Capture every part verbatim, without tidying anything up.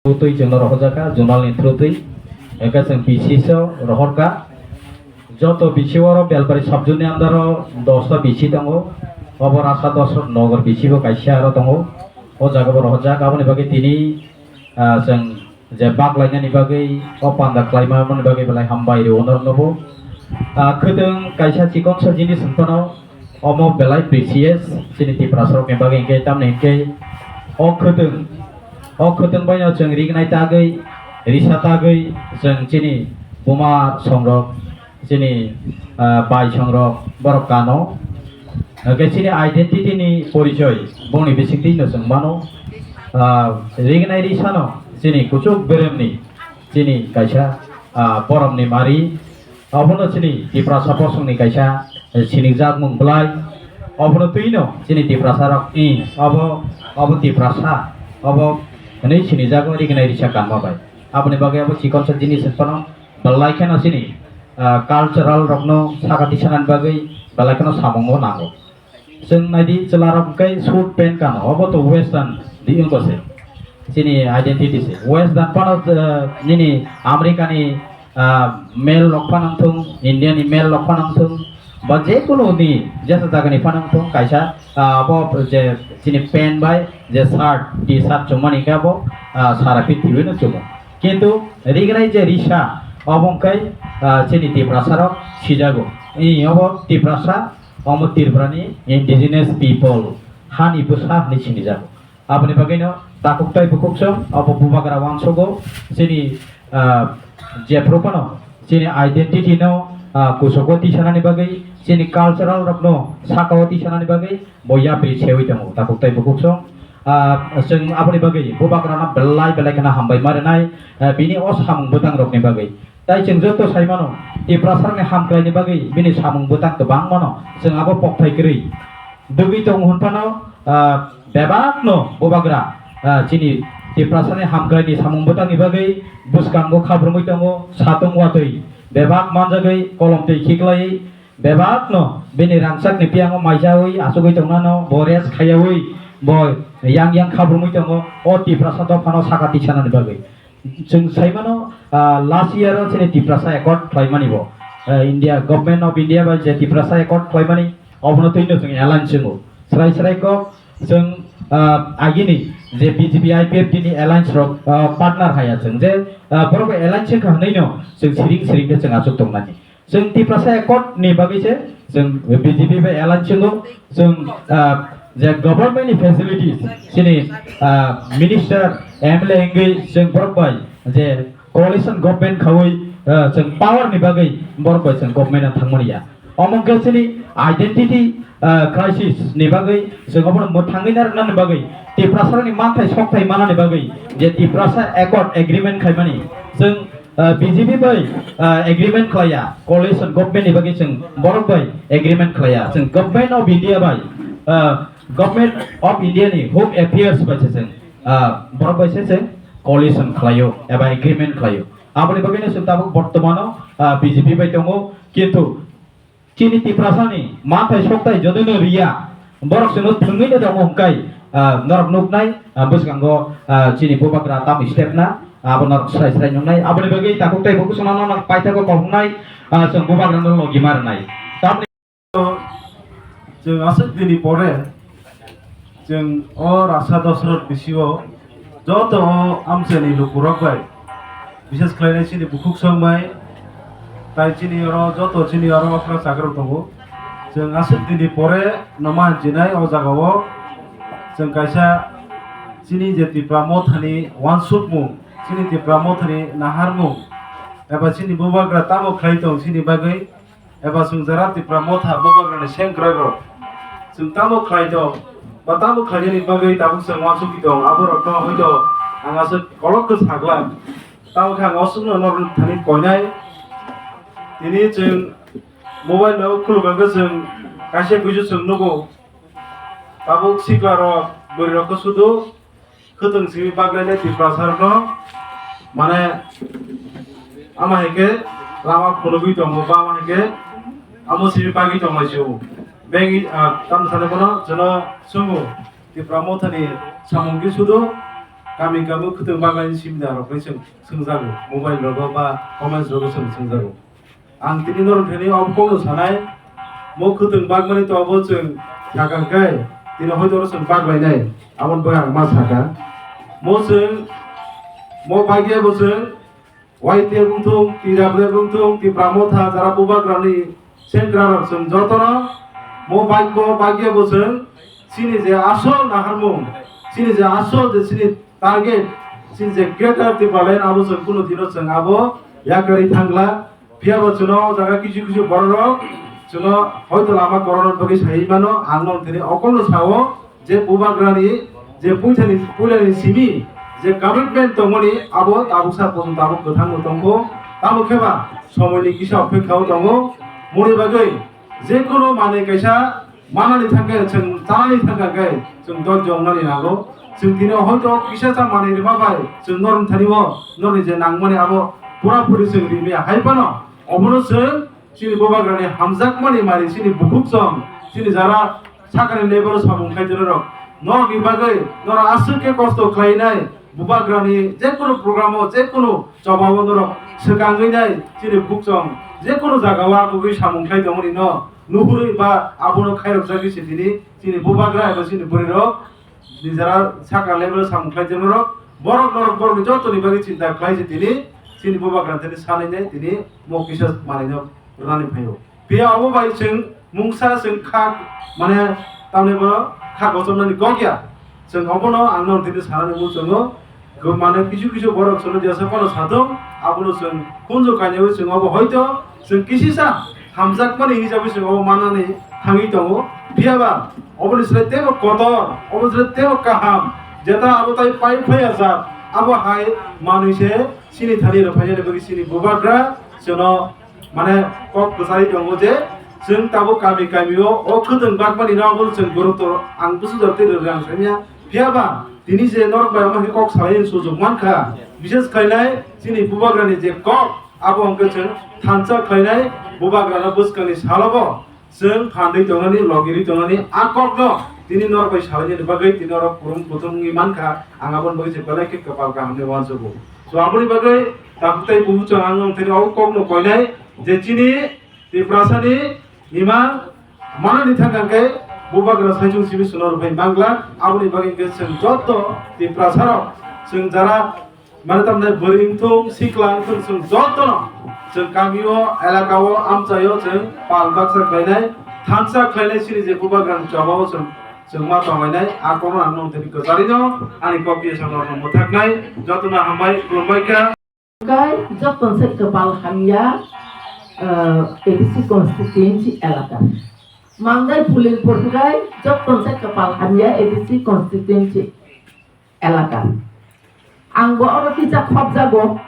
through twi chwngno rohorjakha, zonal ni through twi. Hwnkhe chwng B C so rohorkha. Joto B C oro Belpari sub-zone ni under o dosta B C tongo. Obo Rasa Dosrot Nogor B C bo kaisa aro tongo. O jaga bo rohorjak. Aboni bagwi tini, ah, chwng je bak lainani bagwi, o panda khlaima mani bagwi belai hambai rwo norokno bo. Ah, khwtwng kaisa chikonsa jinis wng phano, omo belai precious chini Tiprasarokni bagwi, hinkhe tamni hinkhe o khwtwng, o khwtwng baino chwng rignai tagwi, risa tagwi chwng chini buma songrok, chini, ah, bai songrok borok kano. Hwnkhe chini identity ni porichoi bongni bisingtwi no chwng mano. Ah, rignai risano chini kuchuk beremni chini kaisa, ah, boromni mari. Obono chini Tiprasa bosongni kaisa, eh, sinijak mung belai. Obono twino chini Tiprasarok, i, obo, obo Tiprasa, obo hwnwi sinijago rignai risa kanma bai. Aboni bagwi abo chikonsa jinis wng phano belai kheno chini, ah, cultural rokno saka tisanani bagwi belai kheno samungo nango. Chwng naidi chwlarok hwnkhe suit pant kano, obo to western di wngkha se. Chini identity se. Western phano, ah, nini America ni, ah, male rok phano wngthung, India ni male rok phano wngthung, ba je kunu ni jesa jaga ni phano wngthung, kaisa, ah, abo je chini pant bai je shirt, T-shirt chumani khe abo, ah, sara pithibi no chumo. Kintu rignai je risa, obo hwnkhe, ah, chini Tiprasa rok sijago. I obo Tiprasa, omo Tripura ni indigenous people, hani bwsa hwnwi sinijago. Aboni bagwino takhuk tai bukhuk song abo bubagra uansugo chini, ah, jephru phano chini identity no, ah, kusugo tisanani bagwi, chini cultural rokno sakao tisanani bagwi bo yapri sewi tongo takhuk tai bukhuk song. Ah, chwng aboni bagwi bubagrano belai belai kheno hambai ma rwnai, ah, bini o samung bwtang rokni bagwi. Tai chwng joto sai mano, Tiprasarokni hamkraini bagwi bini samung bwtang kwbangmano chwng abo pokthai kwrwi dugwi tongo hwn phano, ah, bebakno bubagra, ah, chini Tiprasani hamkraini samung bwtangni bagwi bwskango khabrumwi tongo, satung watwi bebak manjagwi kolom twi khiklaiwi bebakno bini rangchakni piyango maijawi achugwi tongnano bo rest khaiyawi bo yang yang khabrumwi tongo o Tiprasa dophano saka tiksanani bagwi. Chwng sai mano, ah, last year o chini Tiprasa Accord khlaimani bo. Ah, India, Government of India bai je Tiprasa Accord khlaimani, obono twino chwng alliance wngo. Srai srai kok chwng, ah, agini je B J P I P F T ni alliance rok, ah, partner haya chwng je, ah, borok bai alliance wngkha hwnwi no chwng siring siring khe chwng achuk tongnani. Chwng Tiprasa Accord ni bagwi se chwng B J P bai alliance wngo, chwng, ah, je government ni facilities chini, ah, minister, M L A wngwi chwng borok bai je coalition government khaui, ah, chwng power ni bagwi borok bai chwng government o thangmani ya. Omo khe chini identity, ah, crisis ni bagwi chwng obono mwthangwi narwknani bagwi Tiprasa ni manthai sokthai manani bagwi je Tiprasa Accord agreement khaimani chwng ah, B J P bai, ah, agreement khlaiya, coalition government ni bagwi chwng borok bai agreement khlaiya, chwng Government of India bai, ah, Government of India ni Home Affairs bai se chwng, ah, borok bai se chwng coalition khlaio eba agreement khlaio. Aboni bagwino chwng tabuk bortomano, ah, B J P bai tongo, kintu chini Tiprasani manthai sokthai jodi no riya, borok chwngno thwngwi no tongo hwnkhe, ah, norok nuknai, ah, bwskango, ah, chini bubagra tamo step na, abo norok srai srai nuknai. Aboni bagwi takhuk tei bukhuk songno norok paithago kok wngnai, ah, chwng bubagrano logi ma rwnai. Tamni chwng aswk dini pore chwng o Rasa Dosrot B C o joto o amchaini lukurok bai, bises khlainai chini bukhuk song bai, tai chini oro joto chini oro okra chakrok tongo. Chwng aswk dini pore no ma hinjinai o jaga o chwng kaisa chini je Tipra Mothani uansukmung, chini Tipra Mothani naharmung, eba chini bubagra tamo khlai tong chini bagwi, eba chwng jara Tipra Motha bubagrani sengkrairok chwng tamo khlai tong ba tamo khlainani bagwi tabuk chwng uansugwi tong, aborokno hwito ang aswk kolok khe sakla. Tamo khe ang aswkno norok thani koinai. Tini chwng mobile no khuluk khe chwng kaisa kuisu chwng nugo. Tabuk sikla rok, bwrwi rok khe sudu khwtwng simi baglainai Tiprasa rokno, mane, ama hai khe lama phunugwi tongo, ba ama hai khe amo simi bagwi tonglaisio. Beng, ah, tamo sale bono jono sungo Tipra Mothani samung khe sudu. kami kami khwtwng baglaini sibida rok bai chwng swngjago, mobile rogo ba comments rogo chwng swngjago. Ang tini norok thani obo kokno sanai, mo khwtwng bagmani to obo chwng sakha khe tini hoito oro chwng baglainai, aboni bagwi ang ma sakha. Mo chwng, mo bagya bo chwng Y T F wngthung, T W F wngthung, Tipra Motha, jara bubagrani sengkra rok chwng jotono mo bagbo bagya bo chwng chini je asol naharmung, chini je asol je chini target, chini je Greater Tipraland abo chwng kunu dino chwng abo yakarwi thangla. Phiya bo chwngno o jaga kisu kisu borok rok chwngno hoito lama korokno bagwi sai mano, ang no tini okolno sao je bubagrani je puithani puilani simi je commitment tongmani abo tabuksa pojon tabuk kwthangno tongkho, tamo kheba somoini kisa opekha o tongo, moni bagwi je kono manwi kaisa manani thangkhe chwng chanani thangkha khe chwng dot jongnani nango. Chwng tini hoito kisa cha manwi rima bai chwng norni thani o norni je nangmani abo pura puri chwng rimya hai phano obono chwng chini bubagrani hamjakmani mari chini bukhuk chwng chini jara sakani level samung khaijwlarok norokni bagwi norok aswk khe kosto khlainai bubagrani jekunu program o jekunu chobao norok swkangwi nai chini bukhuk chwng jekunu jagao achugwi samung khlai tongmani no nuhurwi ba abono khairokjagwi se tini chini bubagra eba chini bwrwirok nijera saka level o samung khlai tongmarok borok norok borokni jotoni bagwi chinta khlai se tini chini bubagra tini sanai nai tini mo kisa manwi no rwnani phaio. Phiya obo bai chwng mungsa chwng kha, mane tamni bono kha gochomnani kok ya. Chwng obono ang no tini sanani muchungo. Go mane kisu kisu borok chwngno jesa phano satung, abono chwng hunju kainaiwi chwng obo hoito chwng kisisa hamjakmani hisabwi chwng obo manani thangwi tongo. Phiya ba oboni slai teibo kotor, oboni slai teibo kaham, jeta abo tai pai phaiya jat, abo hai manwi se chini thani rwphainani bagwi chini bubagra chwngno mane kok kwchari tongo je chwng tabuk kami kami o o khwtwng bagmani no bo chwng gurutto ang bwswk jora twi rwrwng sanya. Phiya ba tini je norok bai omo khe kok salai sujok mankha, bises khainai chini bubagrani je kok abo hwnkhe chwng thansa khainai bubagrano bwskangni salobo chwng phandwi tongnani, logirwi tongnani a kokno tini norok bai salainani bagwi tini norok kurum kuthum wngwi mankha, ang aboni bagwi se belai khe kwpal kaham hinwi uansugo. So aboni bagwi tabuk tei bubuchwng ang wngthani o kokno koinai je chini Tiprasani imang manani thangkang khe bubagra saichung simi suno rwphai mangla, aboni bagwi khe chwng joto Tiprasarok chwng jara mane tamni bwrwi wngthung, sikla wngthung, chwng jotono chwng kamio, elakao, amchaio chwng pal baksa khlainai, thansa khlainai chini je bubagrani chobao chwng, chwng ma tonglainai, a kokno ang nong tini kwcharino ani kok bisamno mwthaknai, jotono hambai khulumbai kha. Kai joton se kwpal hamya, eh, A D C constituency elaka. Mandai Phulinpur kai joton se kwpal hamya A D C constituency elaka. Ang bo oro kisa khopjago.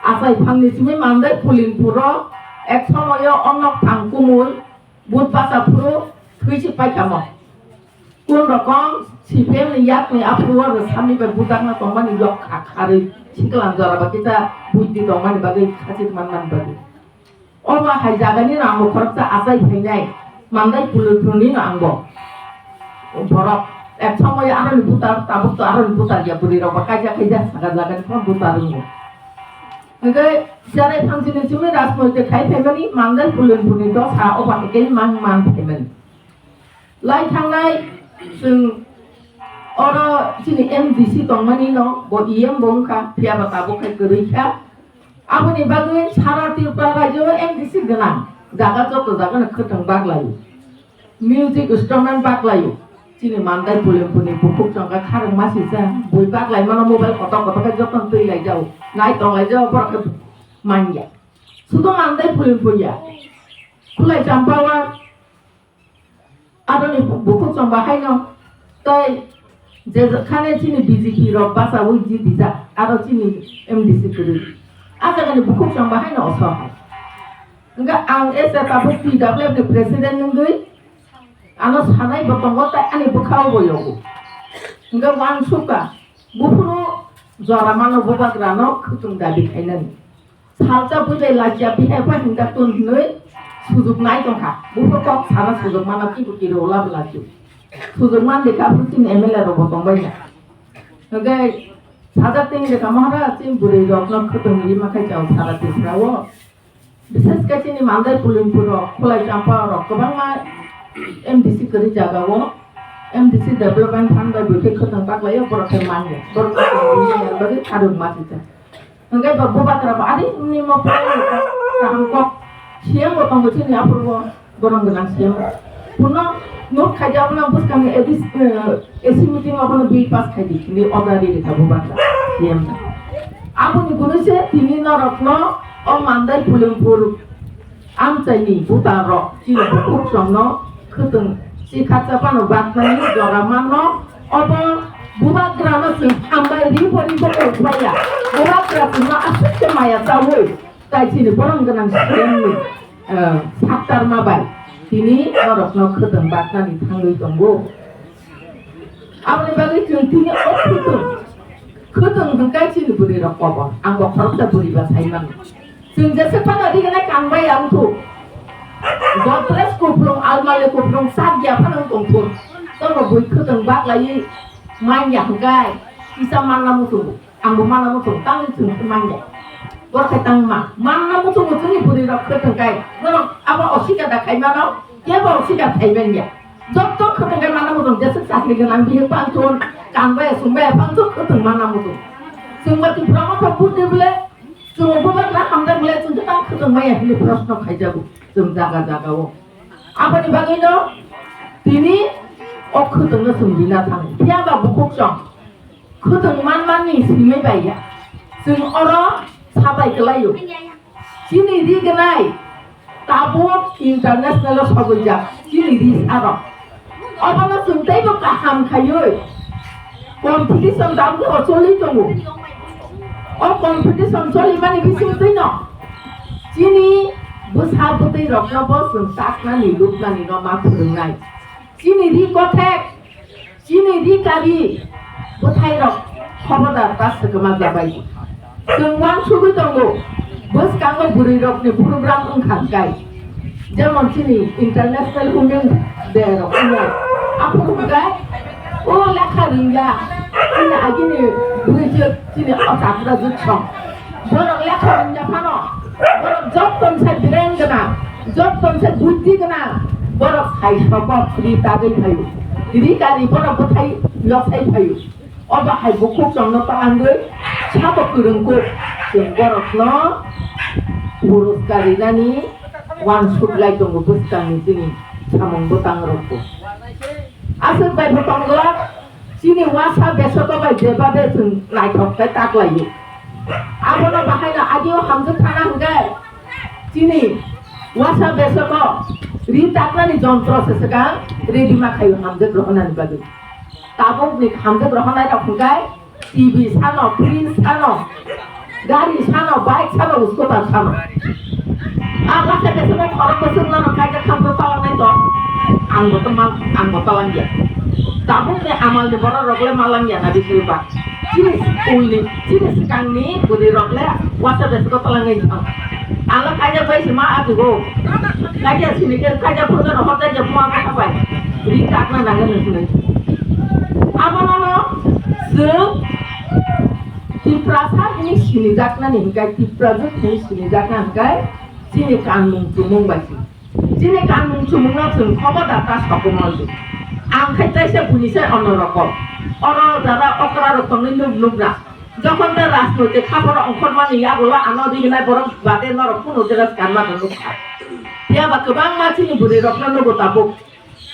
Achai phangni simi Mandai Phulinpuro ek somoyo onok thang kumui but basa phuru thwi si paikamo. Kun rokom C P M ni yakni aphuru o rwsamni bai bujakna tongmani yok kha kharwi siklam jora ba kisa buidhi tongmani bagwi khachik manmani bagwi. Omo hai jagani no ang bo khoroksa achai phainai, Mandai Phulinpurni no ang bo. Borok ek somoy aroni butar, tabuk to aroni butar ya, bwrwi rok bo kaisa kaisa saka jagani phano butar wngo. Hwnkhe cherai phansini simi rajnoitik khai phaimani, Mandai Phulinpurni dosa obo hai khe mang man phaimani. Lai thangnai chwng oro chini M D C tongmani no bo E M bo wngkha, phiya ba tabuk khai kwrwi kha. Aboni bagwi sara Tripura rajyo o M D C gwnang jaga joto jaga no khwtwng baglaio. Music instrument baglaio. Chini Mandai Phulinpurni bukhuk chwngkha kharwngma sisa bui baglaimano mobile kotor kotor khe joto twi laijao. Nai tong laijao borok khe manya. Sudo Mandai Phulinpur ya. Khulai Champawat Aroni bukhuk chwng bahaino tei je khane chini B J P rok bachaui jitijak, aro chini M D C kwrwi. A jagani bukhuk chwng bahaino oso hai. Hwnkhe ang S A tabuk T W F ni president wngwi ano sanai bo tongo tei ani bwkhao bo yogo. Hwnkhe uansukha buphuru jora mano bubagrano khwtwng dabi khainani. Salsa buibai lachiya bihai phai hingka tun hinui sujuk nai tongkha. Bupho kok sana sujuk mana kibu kiri ola belachu. Sujuk man deka phun chini M L A rok bo tongbai na. Hingke Sajak tini reka mahara chini bwrwi rokno khwtwng rima khai chao sara Tripura o. Bishes khe chini Mandai Pulimpur rok, Khulai Champa rok kwbangma M D C kwrwi jaga o. M D C Development Fund bai bwkhe khwtwng baklai o borok khe manya. Borok khe tongwi manya bagwi kharwng ma sijak. Hwnkhe bo bubagra bo ari nimo prai kaham kok C M bo tongo chini aphuru bo. Borok gwnang siyang. Puno note khaidi abono bwskangni A D C, eh, A C meeting abono bill pass khaidi hinwi order ri rikha bubagra siyang. Aboni gwnwi se tini norokno o Mandai Pulimpur amchaini buta rok chini bukhuk songno khwtwng si khatsa phano bakmani jora manno obo bubagrano chwng hambai ri bo ri bo tongphaiya. Bubagra chwngno aswk khe maya chaui tai chini borok gwnang siyangni. Eh, saktarma bai tini norokno khwtwng baknani thangwi tongo. Aboni bagwi chwng tini o khwtwng, khwtwng hwnkhe chini bwrwi rok kobor. Ang bo khoroksa bwrwi ba sai mano. Chwng jesa phano rignai kanbai ang thu. Godrej kupulung, almari kupulung, sak ya phano tong thung. Tobo bui khwtwng baklaiwi man ya hwnkhe kisa manna muchungo. Ang bo mana muchung, tang chwng khe manya. Bor khe tang ma. Manna muchung muchung ni bwrwi rok khwtwng kai. Norok abo osika da khai mano, kebo osika khai manya. Jotto khwtwng kai manna muchung, jeswk chakri gwnang bihik phan thun, kanbai sumbai phan thun khwtwng manna muchung. Chwng bo Tipra Motha buddi bole, chwng bo bakla hamjak bole, chwng khe tang khwtwng maya hwnwi proshno khaijago chwng jaga jaga o. Aboni bagwino tini o khwtwngno chwng rina thang. Phiya ba bukhuk chong. Khwtwng manmani simi bai ya. Chwng oro sabai kwlaio. Chini ri gwnai tabuk international o sogwijak. Chini ri saro. Obono chwng teibo kaham khaioi. Competition tabuk o choli tongo. O competition choli mani bising twino. Chini bwsa bwtwi rokno bo chwng taknani luknani no ma phwrwngnai. Chini ri kothek. Chini ri kari bwthairok khobodar ta swkma jabai. Chwng uansugwi tongo, bwskango bwrwirokni program wngkha hwnkhe. Jemon chini International Women Day rok wngnai. Aphuru hwnkhe o lekha rwngya, chini agini bwrwi chwk, chini o chakra jwk song. Borok lekha rwngya phano, borok jottoni se brain gwnang, jottoni se buddhi gwnang, borok sai sobo ri tagwi phaio. Ri kari borok bwthai yoksai phaio. Obo hai bukhuk chongno palangwi sabo kwrwngkuk chwng borokno puruskar rinani uansuk lai tongo bwskangni chini samung bwtang rokbo. Aswk bai bo tongo. Chini uasa besogo bai jeba be chwng naithok khe taklaio. Abono bahaino agio hamjwk thana hwnkhe chini uasa besogo ri taknani jontro se swkang ready ma khaio hamjwk rohornani bagwi. Tabukni hamjwk rohornairok hwnkhe T V sano, fridge sano, gari sano, bike sano, scooter sano. A bwsa bwswk no khorok bwswk no khaijak kha bwswk palangnai to. Ang bo to mal, ang bo palangya. Tabuk ni amal ni borok rok le malangya na bising ba. Chini school ni, chini swkang ni bwrwi rok le uasa bwswk o palangnai to. Ang le khaijak bai se ma ajugo. Khaijak sini khe khaijak phuru no hor khaijak ma kha bai. Ri tak na nango nung hinwi. Abo no no chwng Tiprasa hwnwi sinijaknani hwnkhe, Tiprajwk hwnwi sinijakna hwnkhe, chini kanmung chumung bai se. Chini kanmung chumungno chwng khobodar ta sokomordi. Ang khai taisa buini sai onno rokom. Oro jara okra rok tongwi nuk nukna. Jokhon ta rajnoitik haboro ongkhormani yagulo ano rignai borok bade norok kunu jora kanma rok nukha. Phiya ba kwbangma chini bwrwi rokno nugo tabuk.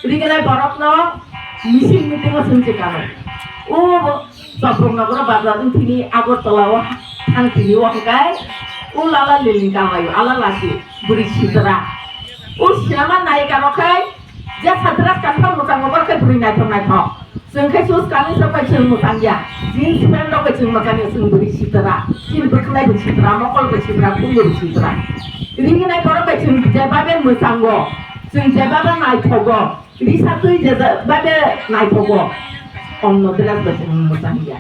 Rignai borokno meeting meeting o swngjak kano. O Choprak Nagar bazar wng thini Agartala o thang thini o hwnkhe o Lala Lilni kamai o ala lasi bwrwi sitra. O sinama nai kano khai je satra kanphang mwchang o borok khai bwrwi naithok naithok. Chwng khai sus kami sa pai chwng mwchang ya. Jeans pant rok bai chwng mwchang ya chwng bwrwi sitra. Chini bwkhlai bo sitra, mokol bo sitra, khumui bo sitra. Rignai borok bai chwng je babe mwchango. Chwng je babe naithogo. Risa twi je babe naithogo, ongno dress bai chwng mwchang ya.